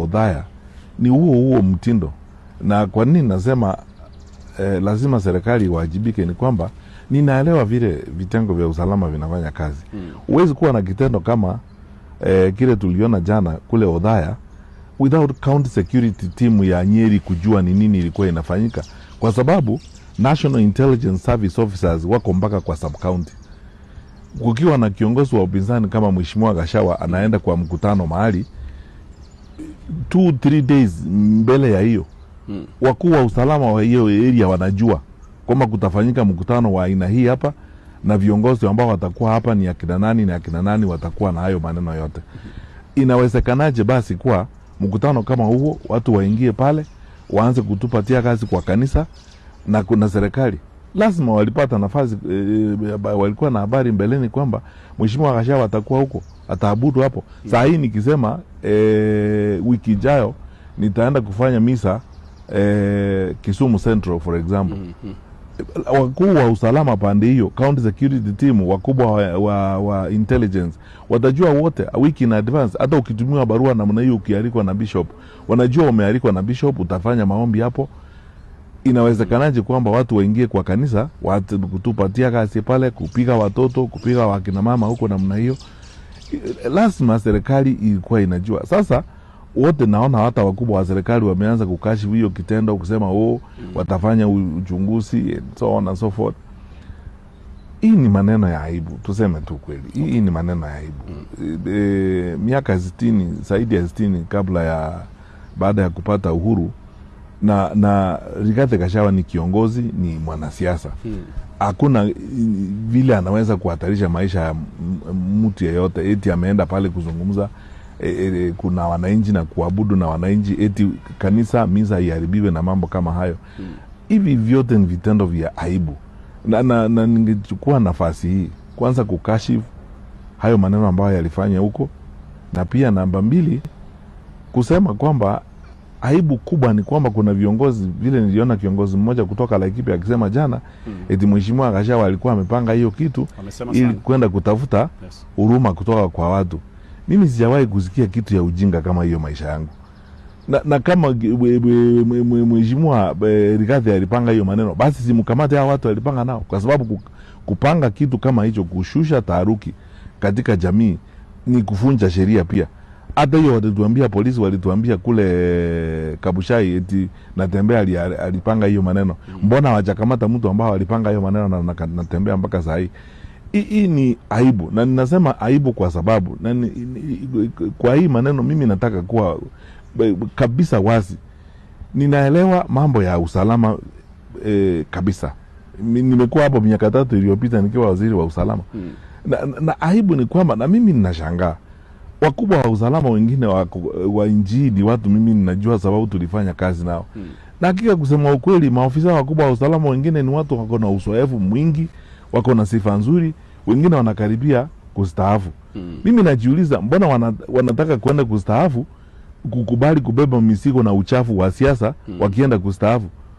Othaya ni huo huo mtindo. Na kwa nini nasema lazima serikali iwajibike ni kwamba ninaelewa vile vitengo vya usalama vinafanya kazi. Huwezi kuwa na kitendo kama kile tuliona jana kule Othaya without county security team ya Nyeri kujua ni nini ilikuwa inafanyika, kwa sababu National Intelligence Service officers wako mpaka kwa sub county. Kukiwa na kiongozi wa upinzani kama Mheshimiwa Gachagua anaenda kwa mkutano mahali 2-3 days mbele ya hiyo, wakuu wa usalama wa hiyo area wanajua kwamba kutafanyika mkutano wa aina hii hapa, na viongozi ambao watakuwa hapa ni akina nani na akina nani, watakuwa na hayo maneno yote. Inawezekanaje basi kwa mkutano kama huo watu waingie pale waanze kutupatia kazi kwa kanisa na kuna serikali? Lazima walipata nafasi, walikuwa na habari mbeleni kwamba Mheshimiwa Gachagua atakuwa huko, ataabudu hapo. Saa hii nikisema wiki ijayo nitaenda kufanya misa Kisumu Central for example, wakuu wa usalama pande hiyo, county security team, wakubwa wa intelligence watajua wote a week in advance. Hata ukitumiwa barua namna hiyo, ukialikwa na bishop, wanajua umealikwa na bishop, utafanya maombi hapo. Inawezekanaje kwamba watu waingie kwa kanisa watu kutupatia kazi pale, kupiga watoto, kupiga wakina mama huko namna hiyo? Lazima serikali ilikuwa inajua. Sasa wote naona hata wakubwa wa serikali wameanza kukashifu hiyo kitendo, kusema watafanya uchunguzi and so on and so forth. Hii ni maneno ya aibu, tuseme tu kweli. Hii ni maneno ya aibu. Miaka 60, zaidi ya 60 kabla ya baada ya kupata uhuru, na Rigathi Gachagua ni kiongozi, ni mwanasiasa. Hakuna vile anaweza kuhatarisha maisha ya mtu yeyote eti ameenda pale kuzungumza kuna wananchi na kuabudu na wananchi, eti kanisa misa iharibiwe na mambo kama hayo. Hivi vyote ni vitendo vya aibu, na ningechukua nafasi hii kwanza kukashifu hayo maneno ambayo yalifanya huko, na pia namba 2 kusema kwamba aibu kubwa ni kwamba kuna viongozi, vile niliona kiongozi mmoja kutoka Laikipia akisema jana eti Mheshimiwa Gachagua alikuwa amepanga hiyo kitu ili kwenda kutafuta huruma kutoka kwa watu. Mimi sijawahi kusikia kitu ya ujinga kama hiyo maisha yangu. Na kama Mheshimiwa Rigathi alipanga hiyo maneno, basi simkamate hao watu alipanga nao, kwa sababu kupanga kitu kama hicho, kushusha taharuki katika jamii, ni kuvunja sheria pia. Hata hiyo walituambia polisi, walituambia kule Kabuchai eti Natembea alipanga hiyo maneno. Mbona hawajakamata mtu ambao alipanga hiyo maneno na Natembea mpaka saa hii? Hii ni aibu, na ninasema aibu kwa sababu kwa hii maneno mimi nataka kuwa kabisa wazi. Ninaelewa mambo ya usalama kabisa. Nimekuwa hapo miaka 3 iliyopita nikiwa waziri wa usalama. Na aibu ni kwamba na mimi ninashangaa wakubwa wa usalama wengine wa injili, watu mimi ninajua sababu tulifanya kazi nao. Na hakika kusema ukweli, maofisa wakubwa wa usalama wengine ni watu wako na uzoefu mwingi, wako na sifa nzuri, wengine wanakaribia kustaafu. Mimi najiuliza mbona wanataka kwenda kustaafu, kukubali kubeba mizigo na uchafu wa siasa wakienda kustaafu.